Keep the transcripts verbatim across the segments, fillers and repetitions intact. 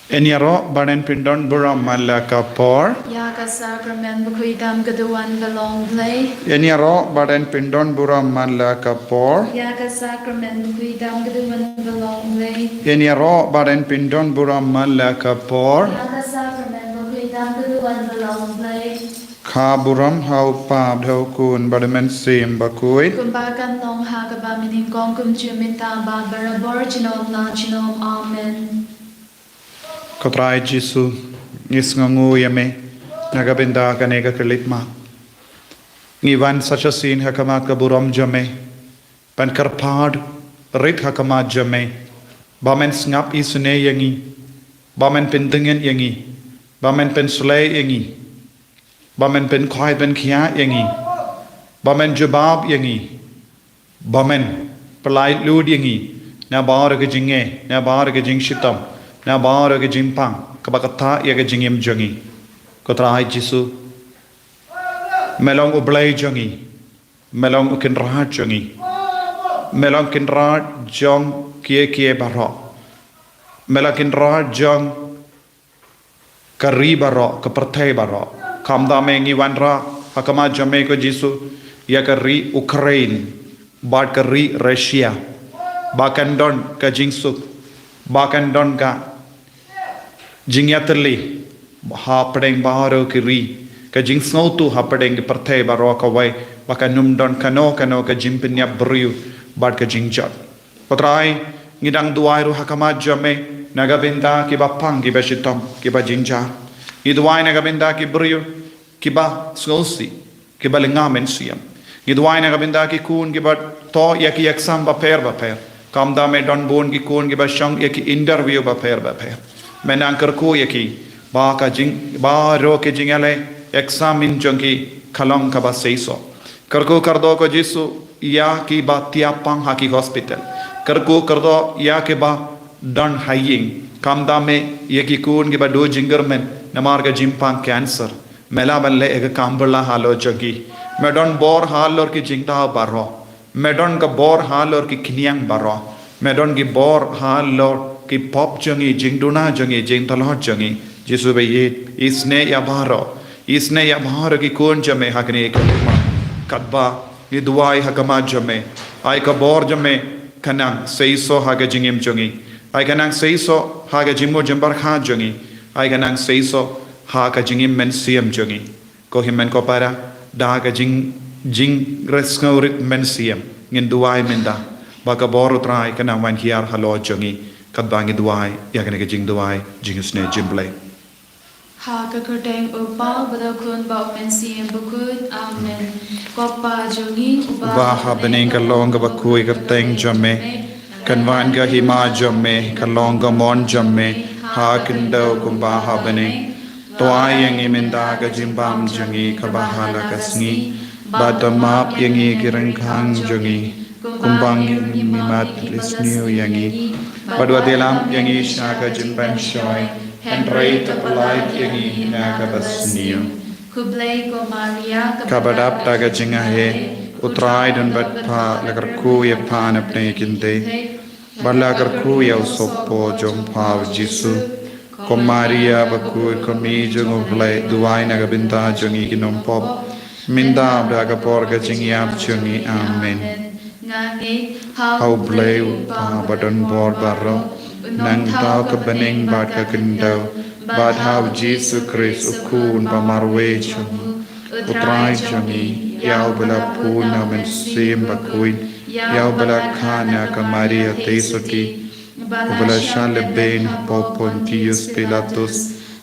Yn ïaroh bad yn pyndon burom man la ka por. Ïa ka sakramen bakhuid tam ka duwan ba long Blei. Yn ïaroh bad yn pyndon burom man la ka por. Ïa ka sakramen bakhuid tam ka duwan ba long Blei. Yn ïaroh bad yn pyndon burom man la ka por. Ïa ka sakramen bakhuid tam ka duwan ba long Blei. Ka burom ha u Kpa bad ha u Khun bad ha u Mynsiem Bakhuid. Kumba kan long ha kaba mynnyngkong kumjuh mynta bad barabor junom la junom. Amen. Ko Trai Jisu, ngi sngewnguh ïa me na ka bynta kane ka khyllipmat. Ngi wan sa shisien ha khmat ka burom jong me, ban kyrpad rit ha khmat jong me ba men sngap isynei ïa ngi, ba men pyntngen ïa ngi, ba men pynshlei ïa ngi, ba men pynkhuid pynkhiah ïa ngi, ba men jubab ïa ngi, ba men pyllait lud ïa ngi na baroh ki jingeh, na baroh ki jingshitom, na baroh ki jingpang kaba kata ïa ka jingim jong ngi. Ko Trai Jisu, me long u Blei jong ngi, me long u Kynrad jong ngi, me long Kynrad jong kiei kiei baroh, me long Kynrad jong ka ri baroh, ka pyrthei baroh. Kumta me ngi wanrah ha khmat jong me ko Jisu, ïa ka ri Ukraine bad ka ri Russia, ba kan don ka jingsuk, ba kan don ka jingïatylli hapdeng baroh ki ri, ka jingsngewthuh hapdeng ki pyrthei baroh kawei, ba kan ym don kano kano ka jingpynïap briew bad ka jingjot. Ko Trai, ngi dang duwai ruh ha khmat jong me na ka bynta kiba pang, kiba shitom, kiba jynjar. Ngi duwai na ka bynta ki briew kiba sngewsih, kiba lynga mynsiem. Ngi duwai na ka bynta ki khun kiba thoh ïa ki exam bapher bapher. Kumta me don bun ki khun kiba shong ïa ki interview bapher bapher. Me nang kyrkhu ïa ki ba ka jing, baroh ki jingïaleh exam jong ki kan long kaba seisoh. Kyrkhu kyrdoh ko Jisu ïa kiba thiahpang ha ki hospital. Kyrkhu kyrdoh ïa kiba don ha ïing. Kumta me ïa ki khun kiba duh jingkyrmen namar ka jingpang cancer. Me lah ban leh ïa ka kam bha halor jong ki. Me don bor halor ki jingthaw baroh. Me don ka bor halor ki khñiang baroh. Me don ki bor halor ki pop jong ngi, jingduna jong ngi, jingtlot jong ngi. Jisu ba ïeit, isynei ïa baroh. Isynei ïa baroh ki khun jong me ha kane ka khmat. Katba ngi duwai ha khmat jong me, ai ka bor jong me kan nang seisoh ha ka jingim jong ngi. Ai kan nang seisoh ha ka jingmut jingpyrkhat jong ngi. Ai kan nang seisoh ha ka jingim mynsiem jong ngi. Ko hynmen ko para, da ka jing, jingresngewrit mynsiem ngin duwai mynta ba ka bor u Trai kan nang wan hiar halor jong ngi, katba ngi duwai ïa kane ka jingduwai jingisynei jingblei. Ha ka kyrteng u Kpa bad u Khun bad u Mynsiem Bakhuid. Amen. Ko Pa jong ngi uba ha bneng, ka long kaba khuid ka kyrteng jong me. Kan wan ka hima jong me, kan long ka mon jong me ha khyndew kumba ha bneng. To ai ïa ngi mynta ka jingbam jong ngi kaba ha la ka sngi. Bad to map ïa ngi ki ryngkang jong ngi, kumba ngi map ki ba sniew ïa ngi. Bad wat ïalam ïa ngi sha ka jingpynshoi, hynrei to pyllait ïa ngi na kaba sniew. Khublei ko Maria, kaba dap da ka jingaiei, u Trai u don bad pha, la kyrkhu ïa pha na pdeng ki kynthei. Bad la kyrkhu ïa u sohpop jong pha u Jisu. Ko Maria bakhuid, ko Mei jong u Blei, duwai na ka bynta jong ngi ki nongpop, mynta bad ha ka por ka jingïap jong ngi. Amen. Nga ngeit ha u Blei u Kpa ba don bor baroh, u nongthaw ka bneng bad ka khyndew, bad ha u Jisu Khrist u Khun ba marwei jong ngi, u Trai jong ngi, ïa uba la bun na u Mynsiem Bakhuid, ïa uba la kha na ka Maria Theisotti, uba la shah lehbeiñ hapoh Pontius Pilatus,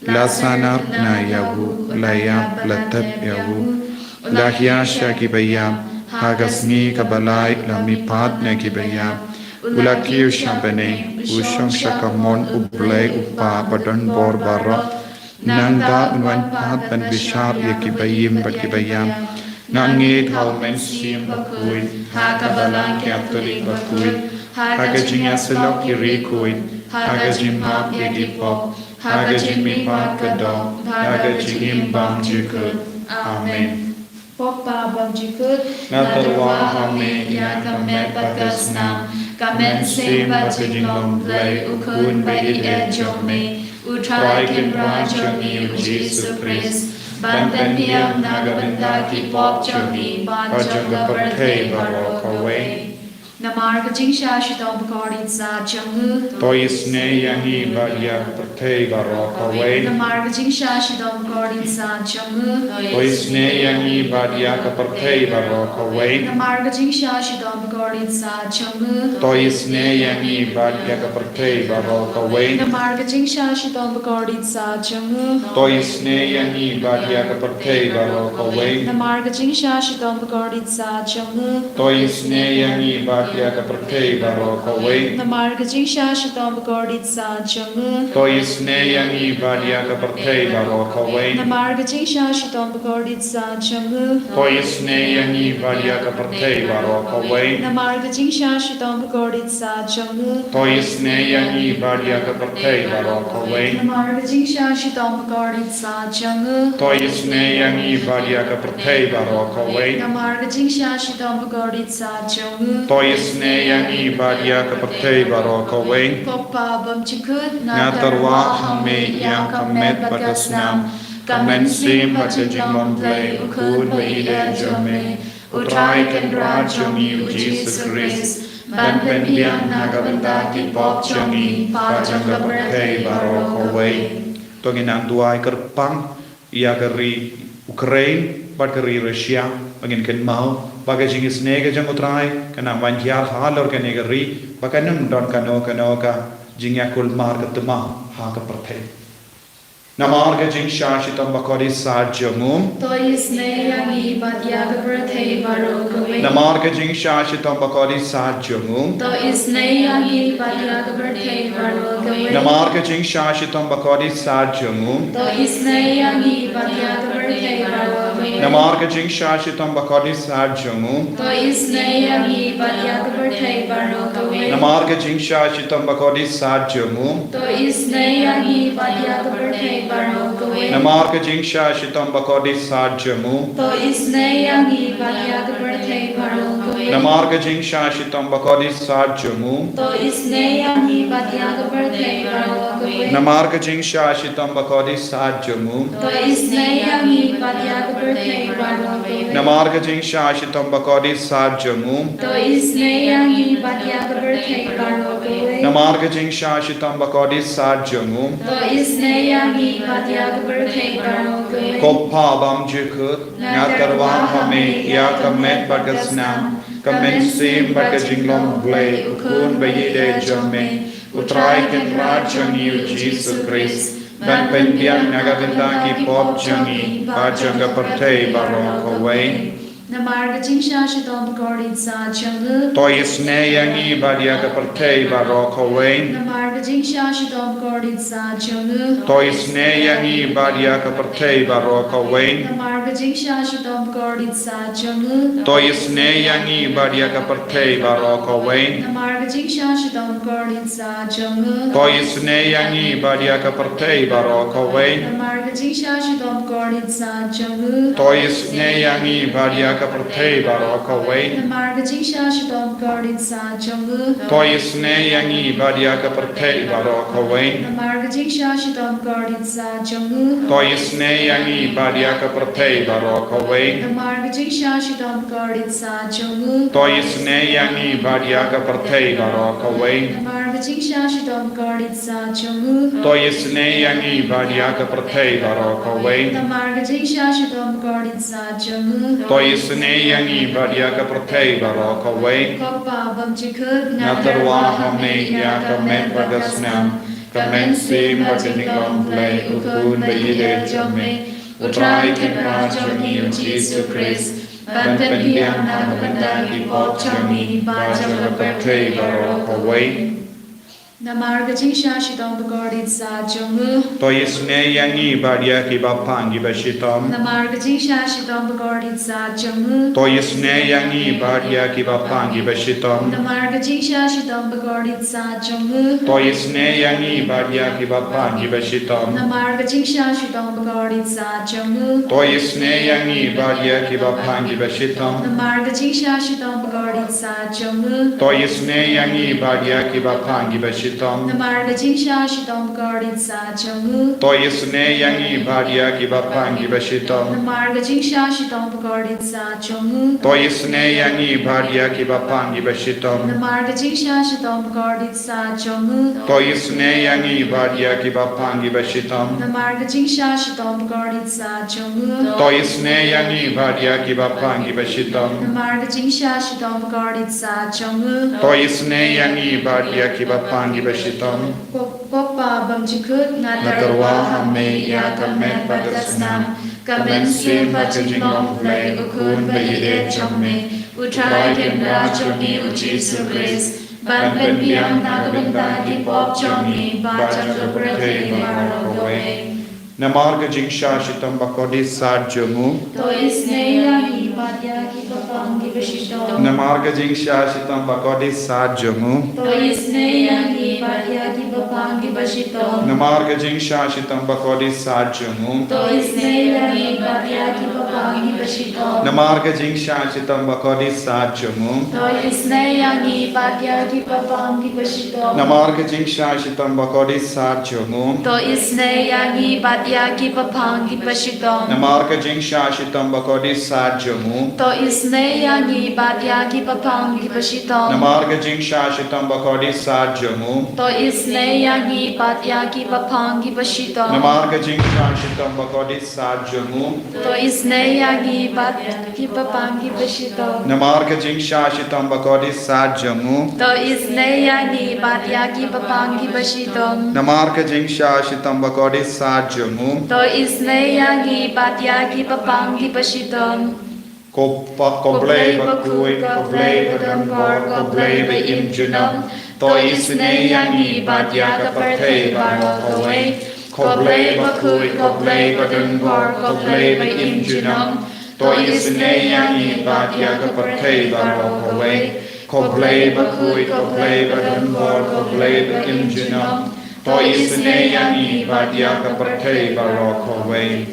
la sahnarphna ïa u, la ïap, la tep ïa u, la hiar sha ki ba ïap, ha ka sngi kaba lai la mihpat na ki ba ïap, u la kiew sha bneng, u shong sha kamon u Blei u Kpa ba don bor baroh. Nangta un wan pat ban bishar ïa ki ba im bad ki ba ïap. Nga ngeit ha u Mynsiem Bakhuid, ha ka Balang Katholik bakhuid, ha ka jingïasyllok ki riewkhuid, ha ka jingmap ïa ki pop, ha ka jingmihpat ka doh, ha ka jingim bymjukut. Amen. Ko Pa bymjukut, nga tyrwa ha me ïa ka met bad ka snam, ka mynsiem bad ka jinglong Blei u Khun ba ïeit jong me. U Trai Kynrad jong ngi u Jisu Khrist, ban pynbiang na ka bynta ki pop jong ngi bad jong ka pyrthei baroh kawei. Namar ka jingshah shitom bakordit sah jong u. To isynei ïa ngi bad ïa ka pyrthei baroh kawei. Namar ka jingshah shitom bakordit sah jong u. To isynei ïa ngi bad ïa ka pyrthei baroh kawei. Namar ka jingshah shitom bakordit sah jong u. To isynei ïa ngi bad ïa ka pyrthei baroh kawei. Namar ka jingshah shitom bakordit sah jong u. To isynei ïa ngi bad ïa ka pyrthei baroh kawei. Namar ka jingshah shitom bakordit sah jong u. To isynei ïa ngi bad ïa ka pyrthei baroh kawei. Namar ka jingshah shitom bakordit sah jong u. To isynei ïa ngi bad ïa ka pyrthei baroh kawei. Namar ka jingshah shitom bakordit sah jong u. To isynei ïa ngi bad ïa ka pyrthei baroh kawei. Namar ka jingshah shitom bakordit sah jong u. To isynei ïa ngi bad ïa ka pyrthei baroh kawei. Namar ka jingshah shitom bakordit sah jong u. To isynei ïa ngi bad ïa ka pyrthei baroh kawei. Namar ka jingshah shitom bakordit sah jong u. To isynei ïa ngi bad ïa ka pyrthei baroh kawei. Ko Pa bymjukut, nga tyrwa ha me ïa ka met bad ka snam, ka mynsiem bad ka jinglong Blei u Khun ba ïeit jong me, U Trai Kynrad jong ngi u Jisu Khrist, ban pynbiang na ka bynta ki pop jong ngi bad jong ka pyrthei baroh kawei. To ngin nang duwai kyrpang ïa ka ri Ukraine bad ka ri Russia, ba ngin kynmaw ba ka jingisynei ka jong U Trai kan nang ban hiar halor kane ka ri, ba kan ym don kano kano ka jingïakulmar ka thymmai ha ka pyrthei. Namar ka jingshah shitom bakordit sah jong u. To isynei ïa ngi bad ïa ka pyrthei baroh kawei. Namar ka jingshah shitom bakordit sah jong u. To isynei ïa ngi bad ïa ka pyrthei baroh kawei. Namar ka jingshah shitom bakordit sah jong u. To isynei ïa ngi bad ïa ka pyrthei baroh kawei. Namar ka jingshah shitom bakordit sah jong u. To isynei ïa ngi bad ïa ka pyrthei baroh kawei. Namar ka jingshah shitom bakordit sah jong u. To isynei ïa ngi bad ïa ka pyrthei baroh kawei. Namar ka jingshah shitom bakordit sah jong u. To isynei ïa ngi bad ïa ka pyrthei baroh kawei. Namar ka jingshah shitom bakordit sah jong u. To isynei ïa ngi bad ïa ka pyrthei baroh kawei. Namar ka jingshah shitom bakordit sah jong u. To isynei ïa ngi bad ïa ka pyrthei baroh kawei. Namar ka jingshah shitom bakordit sah jong u. To isynei ïa ngi bad ïa ka pyrthei baroh kawei. Namar ka jingshah shitom bakordit sah jong u. To isynei ïa ngi bad ïa ka pyrthei baroh kawei. Ko Pa bymjukut, nga tyrwa ha me ïa ka met bad ka snam, ka mynsiem bad ka jinglong Blei u Khun ba ïeit jong me, U Trai Kynrad jong ngi u Jisu Khrist, ban pynbiang na ka bynta ki pop jong ngi bad jong ka pyrthei baroh kawei. Namar ka jingshah shitom bakordit sah jong u. To isynei ïa ngi bad ïa ka pyrthei baroh kawei. Namar ka jingshah shitom bakordit sah jong u. To isynei ïa ngi bad ïa ka pyrthei baroh kawei. Namar ka jingshah shitom bakordit sah jong u. To isynei ïa ngi bad ïa ka pyrthei baroh kawei. Namar ka jingshah shitom bakordit sah jong u. To isynei ïa ngi bad ïa ka pyrthei baroh kawei. Namar ka jingshah shitom bakordit sah jong u. To isynei ïa ngi bad ïa ka pyrthei baroh kawei. Namar ka jingshah shitom bakordit sah jong u. To isynei ïa ngi bad ïa ka pyrthei baroh kawei. Namar ka jingshah shitom bakordit sah jong u. To isynei ïa ngi bad ïa ka pyrthei baroh kawei. Namar ka jingshah shitom bakordit sah jong u. To isynei ïa ngi bad ïa ka pyrthei baroh kawei. Namar ka jingshah shitom bakordit sah jong u. To isynei ïa ngi bad ïa ka pyrthei baroh kawei. Namar ka jingshah shitom bakordit sah jong u. To isynei ïa ngi bad ïa ka pyrthei baroh kawei. Ko Pa bymjukut, nga tyrwa ha me ïa ka met bad ka snam, ka mynsiem bad ka jinglong Blei u Khun ba ïeit jong me, U Trai Kynrad jong ngi u Jisu Khrist, ban pynbiang na ka bynta ki pop jong ngi bad jong ka pyrthei baroh kawei. Namar ka jingshah shitom bakordit sah jong u. To isynei ïa ngi bad ïa kiba pang kiba shitom. Namar ka jingshah shitom bakordit sah jong u. To isynei ïa ngi bad ïa kiba pang kiba shitom. Namar ka jingshah shitom bakordit sah jong u. To isynei ïa ngi bad ïa kiba pang kiba shitom. Namar ka jingshah shitom bakordit sah jong u. To isynei ïa ngi bad ïa kiba pang kiba shitom. Namar ka jingshah shitom bakordit sah jong u. To isynei ïa ngi bad ïa kiba pang kiba shitom. shitom. Namar ka jingshah shitom ba kordit satia jong u. To isynei ïa ngi bad ïa kiba pang kiba shitom. Namar ka jingshah shitom ba kordit satia jong u. To isynei ïa ngi bad ïa kiba pang kiba shitom. Namar ka jingshah shitom ba kordit satia jong u. To isynei ïa ngi bad ïa kiba pang kiba shitom. Namar ka jingshah shitom ba kordit satia jong u. To isynei ïa ngi bad ïa kiba pang kiba shitom. Namar ka jingshah shitom ba kordit satia jong u. To isynei ïa ngi bad ïa kiba pang kiba shitom. Ko, ko Pa bymjukut, nga tyrwa ha me ïa ka met bad ka snam, ka mynsiem bad ka jinglong Blei, u Khun ba ïeit jong me, u Trai Kynrad jong ngi u Jisu Khrist, ban pynbiang na ka bynta ki pop jong ngi bad jong ka pyrthei baroh kawei. Namar ka jingshah shitom ba kordit satia jong u. To isynei ïa ngi bad ïa kiba pang kiba shitom. Namar ka jingshah shitom ba kordit satia jong u. To isynei ïa ngi bad ïa kiba pang kiba shitom. Namar ka jingshah shitom ba kordit satia jong u. To isynei ïa ngi bad ïa kiba pang kiba shitom. Namar ka jingshah shitom ba kordit satia jong u. To isynei ïa ngi bad ïa kiba pang kiba shitom. Namar ka jingshah shitom ba kordit satia jong u. To isynei ïa ngi bad ïa kiba pang kiba shitom. Namar ka jingshah shitom ba kordit satia jong u. To isynei ïa ngi bad ïa kiba pang kiba shitom. Namar ka jingshah shitom ba kordit satia jong u. To isynei ïa ngi bad ïa kiba pang kiba shitom. Namar ka jingshah shitom ba kordit satia jong u. To isynei ïa ngi bad ïa kiba pang kiba shitom. Namar ka jingshah shitom ba kordit satia jong u. To isynei ïa ngi bad ïa kiba pang kiba shitom. Namar ka jingshah shitom ba kordit satia jong u. To isynei ïa ngi bad ïa kiba pang kiba shitom. Ko Pa, ko Blei bakhuid, ko Blei badonbor, ko Blei ba im junom. To isynei ïa ngi bad ïa ka pyrthei baroh kawei. Ko Blei bakhuid, ko Blei badonbor, ko Blei ba im junom. To isynei ïa ngi bad ïa ka pyrthei baroh kawei. Ko Blei bakhuid, ko Blei badonbor, ko Blei ba im junom. To isynei ïa ngi bad ïa ka pyrthei baroh kawei.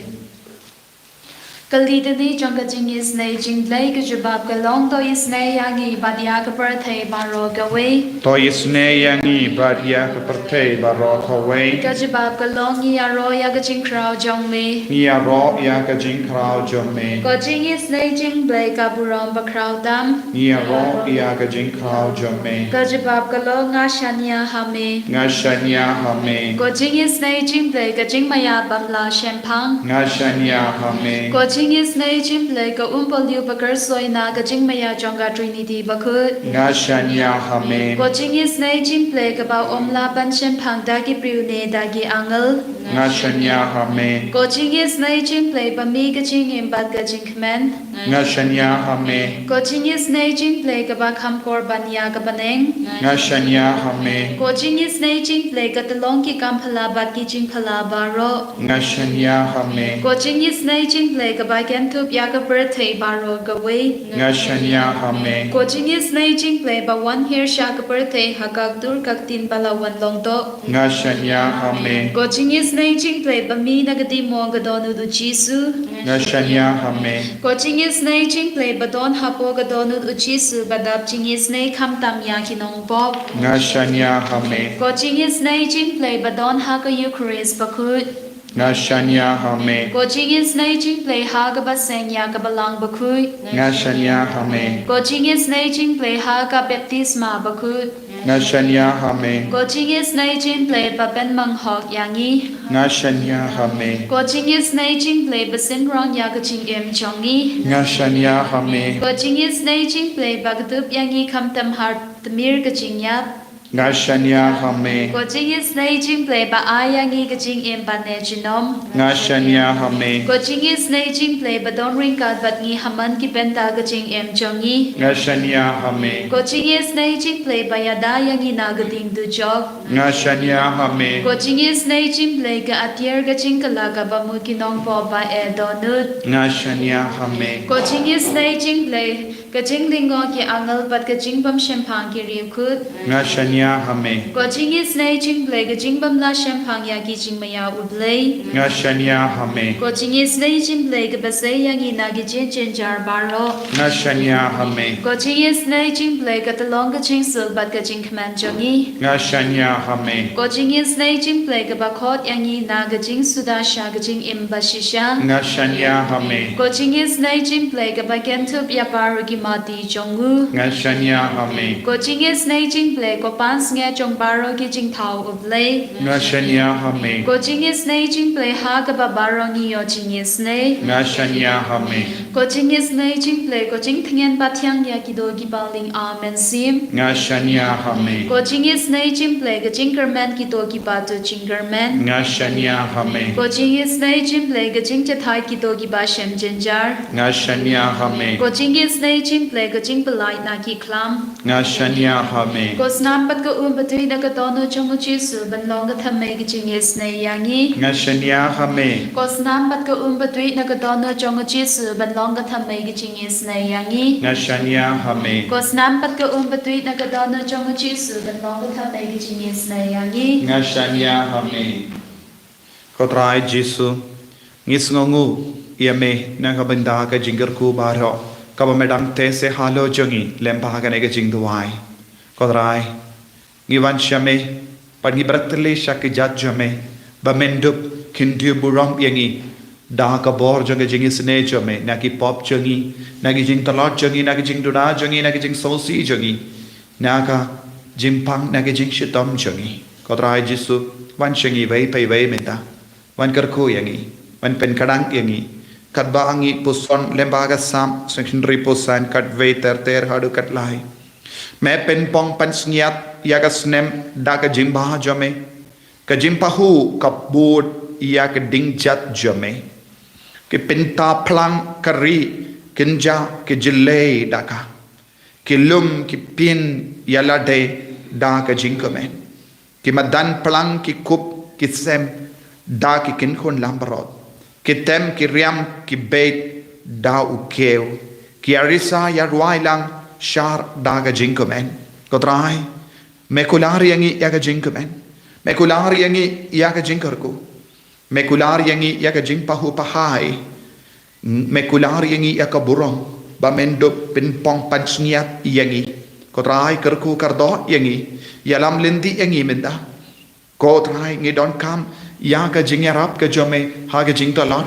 Ka litany jong ka jingisynei jong U Blei, ka jubab ka long: To isynei ïa ngi bad ïa ka pyrthei baroh kawei. To isynei ïa ngi bad ïa ka pyrthei baroh kawei. Ka jubab ka long: Ngi ïaroh ïa ka jingkhraw jong me. Ngi ïaroh ïa ka jingkhraw jong me. Ko jingisynei jong U Blei, ka burom bakhraw tam. Ngi ïaroh ïa ka jingkhraw jong me. Ka jubab ka long: Nga shaniah ha me. Nga shaniah ha me. Ko jingisynei jong U Blei, ka jingmaïa bym lah shemphang. Nga shaniah ha me. Ko jingisynei jong U Blei, ka umpohliew ba kyrsoi na ka jingmaïa jong ka Trinity bakhuid. Nga shaniah ha me. Ko jingisynei jong U Blei, kaba ym lah ban shemphang da ki briew ne da ki angel. Nga shaniah ha me. Ko jingisynei jong U Blei, ba mih ka jingim bad ka jingkmen. Nga shaniah ha me. Ko jingisynei jong U Blei, kaba kham kor ban ïa ka bneng. Nga shaniah ha me. Ko jingisynei jong U Blei, ka tyllong ki kam phylla bad ki jingphylla baroh. Nga shaniah ha me. Ko jingisynei jong U Blei, kaba kynthup ïa ka pyrthei baroh kawei. Nga shaniah ha me. Ko jingisynei jong U Blei, ba wan hiar sha ka pyrthei ha ka ktur ka ktien ba la wan long doh. Nga shaniah ha me. Ko jingisynei jong U Blei, ba mih na ka dieng mong ka dohnud U Jisu. Nga shaniah ha me. Ko jingisynei jong U Blei, ba don hapoh ka dohnud U Jisu, ba dap jingisynei khamtam ïa ki nongpop. Nga shaniah ha me. Ko jingisynei jong U Blei, ba don ha ka Eukharist bakhuid. Nga shaniah ha me. Ko jingisynei jong U Blei, ha kaba seng ïa ka Balang bakhuid. Nga shaniah ha me. Ko jingisynei jong U Blei, ha ka baptisma bakhuid. Nga shaniah ha me. Ko jingisynei jong U Blei, ba pynmang hok ïa ngi. Nga shaniah ha me. Ko jingisynei jong U Blei, ba synrang ïa ka jingim jong ngi. Nga shaniah ha me. Ko jingisynei jong U Blei, ba kdup ïa ngi khamtam ha tmier ka jingïap. Nga shaniah ha me. Ko jingisynei jong U Blei, ba ai ïa ngi ka jingim ba ne junom. Nga shaniah ha me. Ko jingisynei jong U Blei, ba don ryngkat bad ngi ha man ki bynta ka jingim jong ngi. Nga shaniah ha me. Ko jingisynei jong U Blei, ba ïada ïa ngi na ka dieng dujok. Nga shaniah ha me. Ko jingisynei jong U Blei, ka atiar ka jingkylla kaba mut ki nongpop ba eh dohnud. Nga shaniah ha me. Ko jingisynei jong U Blei, Ka jinglyngngoh ki angel bad ka jingbym shemphang ki riewkhuid. Nga shaniah ha me. Ko jingisynei jong U Blei, ka jingbym la shemphang ïa ki jingmaïa U Blei. Nga shaniah ha me. Ko jingisynei jong U Blei, kaba sei ïa ngi na ki jingjynjar baroh. Nga shaniah ha me. Ko jingisynei jong U Blei, ka tyllong ka jingshil bad ka jingkmen jong ngi. Nga shaniah ha me. Ko jingisynei jong U Blei, kaba khot ïa ngi na ka jingsuda sha ka jingim bashisha. Nga shaniah ha me. Ko jingisynei jong U Blei, kaba kynthup ïa baroh ki mati jong u. Nga shaniah ha me. Ko jingisynei jong U Blei, ko pansngiat jong baroh ki jingthaw U Blei. Nga shaniah ha me. Ko jingisynei jong U Blei, ha kaba baroh ngi ïoh jingisynei. Nga shaniah ha me. Ko jingisynei jong U Blei, ko jingtngen pathiang ïa ki doh kiba ling, amen sim. Nga shaniah ha me. Ko jingisynei jong U Blei, ka jingkyrmen ki doh kiba tu jingkyrmen. Nga shaniah ha me. Ko jingisynei jong U Blei, ka jingjathait ki doh kiba shem jynjar. Nga shaniah ha me. Ko jingisynei jong U Blei, ka jingpyllait na ki khlam. Nga shaniah ha me. Ko snam bad ka um batuid na ka dohnud jong U Jisu, ban long ka thymmei ka jingisynei ïa ngi. Nga shaniah ha me. Ko snam bad ka um batuid na ka dohnud jong U Jisu, ban long ka thymmei ka jingisynei ïa ngi. Nga shaniah ha me. Ko snam bad ka um batuid na ka dohnud jong U Jisu, ban long ka thymmei ka jingisynei ïa ngi. Nga shaniah ha me. Ko Trai Jisu, ngi sngewnguh ïa me na ka bynta ka jingkyrkhu baroh kaba me dang teh seh halor jong ngi lem bad kane ka jingduwai. Ko Trai, ngi wan sha me, bad ngi bret tyrli sha ki jait jong me, ba men dup khyndiat burom ïa ngi da ka bor jong ka jingisynei jong me na ki pop jong ngi, na ki jingtlot jong ngi, na ki jingduna jong ngi, na ki jingsngewsih jong ngi, na ka jingpang, na ki jingshitom jong ngi. Ko Trai Jisu, wan sha ngi iwei pa iwei mynta. Wan kyrkhu ïa ngi, wan pynkdang ïa ngi. Katba ngi puson lem bad ka Salm, section three puson, katwei ter ter haduh katlai. Me pynpong pynsngiat ïa ka snem da ka jingbha jong me. Ka jingpahuh ka bud ïa ka dingjaid jong me. Ki pynta phlang ka ri, kynja ki jyllei da ka. Ki lum ki pyn ïa lade da ka jingkmen. Ki madan phlang ki kup ki sem da ki kynkhun langbrot. Ki tem ki riam ki beit da u kiew. Ki arisa ïa rwai lang shar da ka jingkmen. Ko Trai, me kular ïa ngi ïa ka jingkmen. Me kular ïa ngi ïa ka jingkyrkhu. Me kular ïa ngi ïa ka jingpahuh pahai. Me kular ïa ngi ïa ka burom ba men dup pynpong pynsngiat ïa ngi. Ko Trai, kyrkhu kyrdoh ïa ngi. Ïalam lynti ïa ngi mynta. Ko Trai, ngi donkam ïa ka jingïarap ka jong me ha ka jingtlot.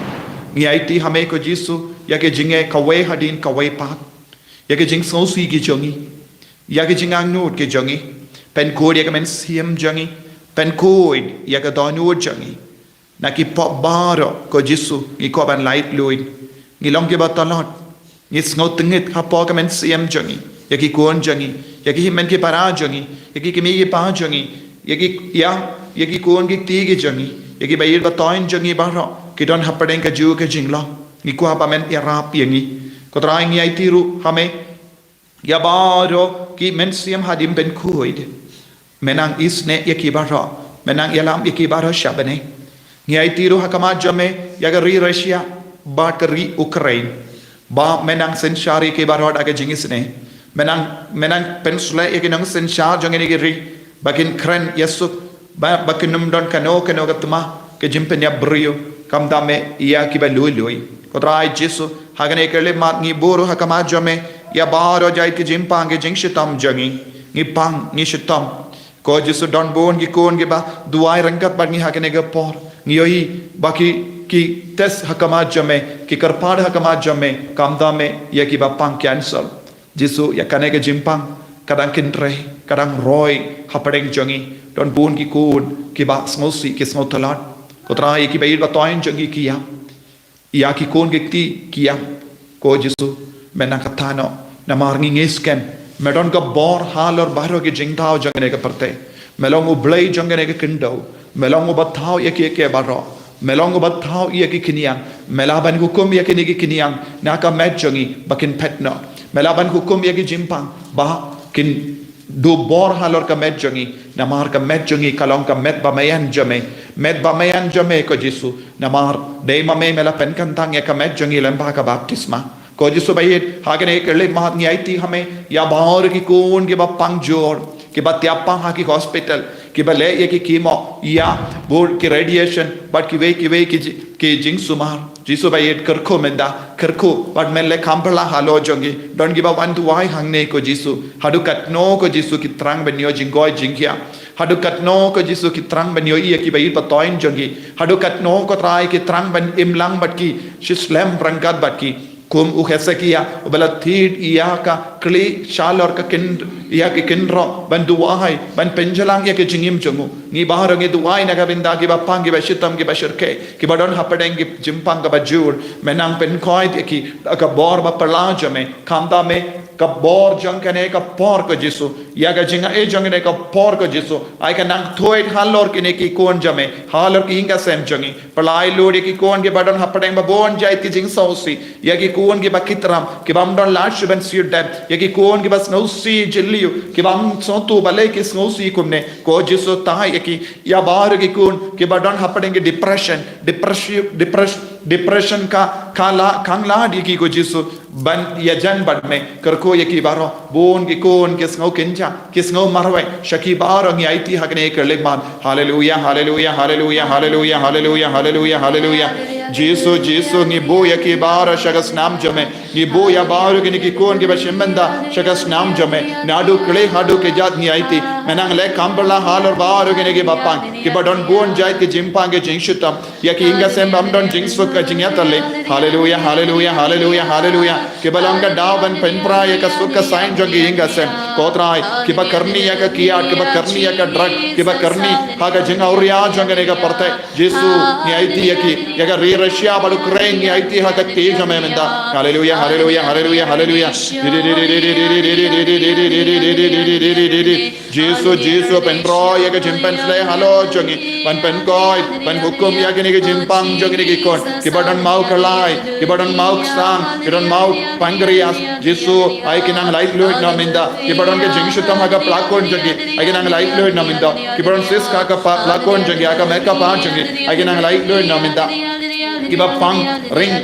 Ngi aiti ha me ko Jisu ïa ka jingeh kawei hadien kawei pat. Ïa ka jingsngewsih ki jong ngi. Ïa ka jingangnud ki jong ngi. Pynkhuid ïa ka mynsiem jong ngi. Pynkhuid ïa ka dohnud jong ngi. Na ki pop baroh ko Jisu, ngi kwah ban laitluid. Ngi long kiba tlot. Ngi sngewtyngit hapoh ka mynsiem jong ngi. Ïa ki khun jong ngi, ïa ki hynmen ki para jong ngi, ïa ki kmie ki kpa jong ngi, ïa ki, ïa, ïa ki khun ki kti ki jong ngi, ïa ki baieit bathoiñ jong ngi baroh ki don hapdeng kajuh ka jinglong. Ngi kwah ba men ïarap ïa ngi. Ko Trai, ngi aiti ruh ha me ïa baroh ki mynsiem hadien pynkhuid. Men nang isynei ïa ki baroh, men nang ïalam ïa ki baroh sha bneng. Ngi aiti ruh ha khmat jong me ïa ka ri Russia bad ka ri Ukraine. Ba men nang synshar ïa ki baroh da ka jingisynei. Men nang, men nang pynshlei ïa ki nongsynshar jong kine ki ri ba kin kren ïasuk, ba, ba kin ym don kano kano ka thma ka jingpynïap briew, khamtam eh ïa kiba lui lui. Ko Trai Jisu, ha kane ka khyllipmat ngi buh ruh ha khmat jong me ïa baroh jait ki jingpang ki jingshitom jong ngi. Ngi pang, ngi shitom. Ko Jisu, don bun ki khun kiba duwai ryngkat bad ngi ha kane ka por. Ngi ïohi ba ki, ki test ha khmat jong me, ki kyrpad ha khmat jong me, khamtam eh ïa kiba pang cancer. Jisu, ïa kane ka jingpang ka dang kynrei, ka dang roi hapdeng jong ngi. Don bun ki khun kiba sngewsih, ki sngewtlot. Ko Trai, ïa ki baieit bathoiñ jong ngi ki ïap. Ïa ki khun ki kti ki ïap. Ko Jisu, men nang kata noh, namar ngi ngeit skhem me don ka bor halor baroh ki jingthaw jong kane ka pyrthei. Me long U Blei jong kane ka khyndew. Me long uba thaw ïa kiei kiei baroh. Me long uba thaw ïa ki khñiang. Me lah ban hukum ïa kine ki khñiang na ka met jong ngi ba kin phet noh. Me lah ban hukum ïa ki jingpang ba kin duh bor halor ka met jong ngi. Namar ka met jong ngi ka long ka met bameian jong me. Met bameian jong me ko Jisu. Namar dei ma me me la pynkyntang ïa ka met jong ngi lem bad ka baptisma. Ko Jisu ba ïeit, ha kane ka khyllipmat ngi aiti ha me ïa baroh ki khun kiba pang jur, kiba thiah pang ha ki hospital, kiba leh ïa ki chemo, ïa bun ki radiation, bad kiwei kiwei ki ji-, ki jingsumar. Jisu ba ïeit, kyrkhu mynta, kyrkhu, bad men leh kham pyrshah halor jong ngi. Don kiba wan duwai hangne ko Jisu. Haduh katno ko Jisu ki thrang ban ïoh jingkoit jingkhiah. Haduh katno ko Jisu ki thrang ban ïohi ïa ki ba ïeit ba thoiñ jong ki. Haduh katno ko Trai ki thrang ban im lang bad ki, shi slem ryngkat bad ki. Kum u Hesekiah, uba la thied ïa ka khlieh shalor ka khyn-, ïa ki khynroh, ban duwai, ban pynjlan ïa ki jingim jong u. Ngi baroh ngi duwai na ka bynta kiba pang, kiba shitom, kiba shyrkhei, kiba don hapdeng ki jingpang kaba jur. Men nang pynkoit ïa ki da ka bor ba phylla jong me. Khamtam me, ka bor jong kane ka por ko Jisu, ïa ka jingai jong kane ka por ko Jisu, ai ka nang thoit halor kine ki khun jong me, halor ki ïing ki sem jong ngi. Pynlait lut ïa ki khun kiba don hapdeng ba bun jait ki jingsngewsih, ïa ki khun kiba khitram, kibym don lad shuh ban siew dep, ïa ki khun kiba sngewsih jylliew, kibym sngewthuh balei ki sngewsih kumne. Ko Jisu, tai ïa ki, ïa baroh ki khun kiba don hapdeng ki depression, depression, depression, depression ka, ka la, ka nang lad ïa ki ko Jisu, ban ïajan bad me. Kyrkhu ïa ki baroh, bun ki khun ki sngew kynja, ki sngew marwei, sha ki baroh ngi aiti ha kane ka khyllipmat. Haleluia, haleluia, haleluia, haleluia, haleluia, haleluia, haleluia. Jisu, Jisu, ngi buh ïa ki baroh sha ka snam jong me. Ngi buh ïa baroh kine ki khun kiba shim bynta sha ka snam jong me. Naduh khlieh haduh kjat ngi aiti. Men nang leh kham pyrshah halor baroh kine kiba pang, kiba don bun jait ki jingpang ki jingshitom. Ïa ki ïing ki sem bym don jingsuk ka jingïatylli. Haleluia, haleluia, haleluia, haleluia. Kiba long ka daw ban pynpra ïa ka suk ka saiñ jong ki ïing ki sem. Ko Trai, kiba kyrni ïa ka kiad, kiba kyrni ïa ka drug, kiba kyrni ha ka jingawria jong kane ka pyrthei. Jisu, ngi aiti ïa ki, ïa ka ri Russia bad Ukraine, ngi aiti ha ka kti jong me mynta. Haleluia, haleluia, haleluia, haleluia. Jisu, Jisu, pynroi ïa ka jingpynshlei halor jong ngi, ban pynkoit, ban hukum ïa kine ki jingpang jong kine ki khun, kiba don maw khlai, kiba don maw ksang, kiba don maw pancreas. Jisu, ai ki nang laitluid noh mynta. Kiba don ka jingshitom ha ka pla khun jong ki, ai ki nang laitluid noh mynta. Kiba don cyst ha ka pa-, pla khun jong ki, ha ka met ka par jong ki, ai ki nang laitluid noh mynta. Kiba pang ring,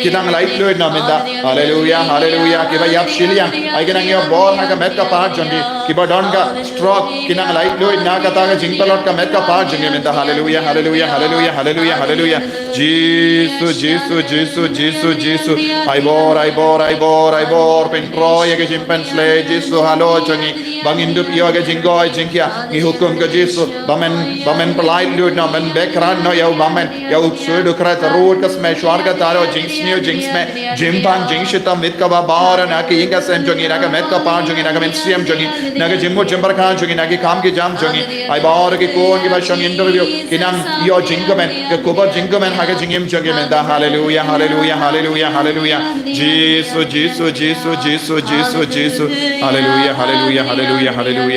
ki nang laitluid noh mynta. Haleluia, haleluia. Kiba ïap shiliang, ai ki nang ïoh bor ha ka met ka par jong ki. Kiba don ka stroke, ki nang laitluid na kata ka jingtlot ka met ka par jong ki mynta. Haleluia, haleluia, haleluia, haleluia, haleluia. Jisu, Jisu, Jisu, Jisu, Jisu. Ai bor, ai bor, ai bor, ai bor. Pynroi ïa ka jingpynshlei Jisu halor jong ngi. Ba ngin dup ïoh ka jingkoit jingkhiah. Ngi hukum ko Jisu, ba men, ba men pyllait lut noh, men bakhraw noh ïa u bymman, ïa u ksuid u khraw, rud ka smet, shuwa ka taro, jingsniew jingsmet, jingpang jingshitom, mit kaba baroh na ki ïing ki sem jong ngi, na ka met ka par jong ngi, na ka mynsiem jong ngi, na ka jingmut jingpyrkhat jong ngi, na ki kam ki jam jong ngi. Ai baroh ki khun kiba shong interview, ki nang ïoh jingkmen, ka khubor jingkmen ha ka jingim jong ki mynta. Haleluia, haleluia, haleluia, haleluia. Jisu, Jisu, Jisu, Jisu, Jisu. Haleluia, haleluia, haleluia, haleluia.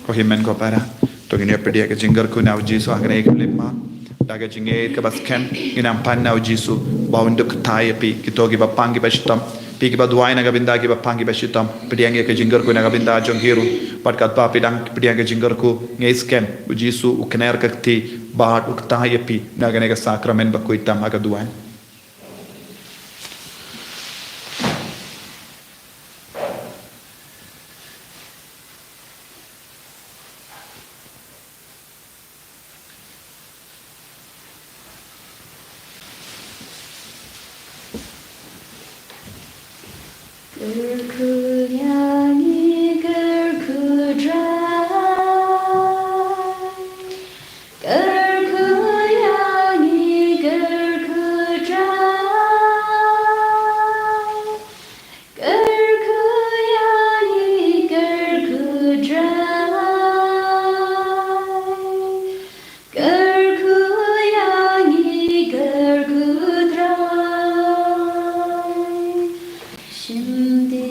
Ko hynmen ko para, to ngin ïa pdiang ka jingkyrkhu na u Jisu ha kane ka khyllipmat. Da ka jingngeit kaba skhem ngin ïa pan na u Jisu, ba un dup kynthei ïa phi, kito kiba pang kiba shitom. Phi kiba duwai na ka bynta kiba pang kiba shitom, pdiang ïa ka jingkyrkhu na ka bynta jong hi ruh. Bad katba phi dang pdiang ka jingkyrkhu, ngeit skhem u Jisu u kner ka kti bad u kynthei ïa phi na kane ka sakramen ba khuid tam ha ka duwan. Kyrkhu ïa ngi, kyrkhu Trai. Kyrkhu ïa ngi, kyrkhu Trai. Kyrkhu ïa ngi, kyrkhu Trai. Kyrkhu ïa ngi, kyrkhu Trai. Shim ti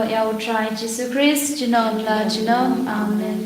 Ïa U Trai Jisu Khrist junom la junom. Amen.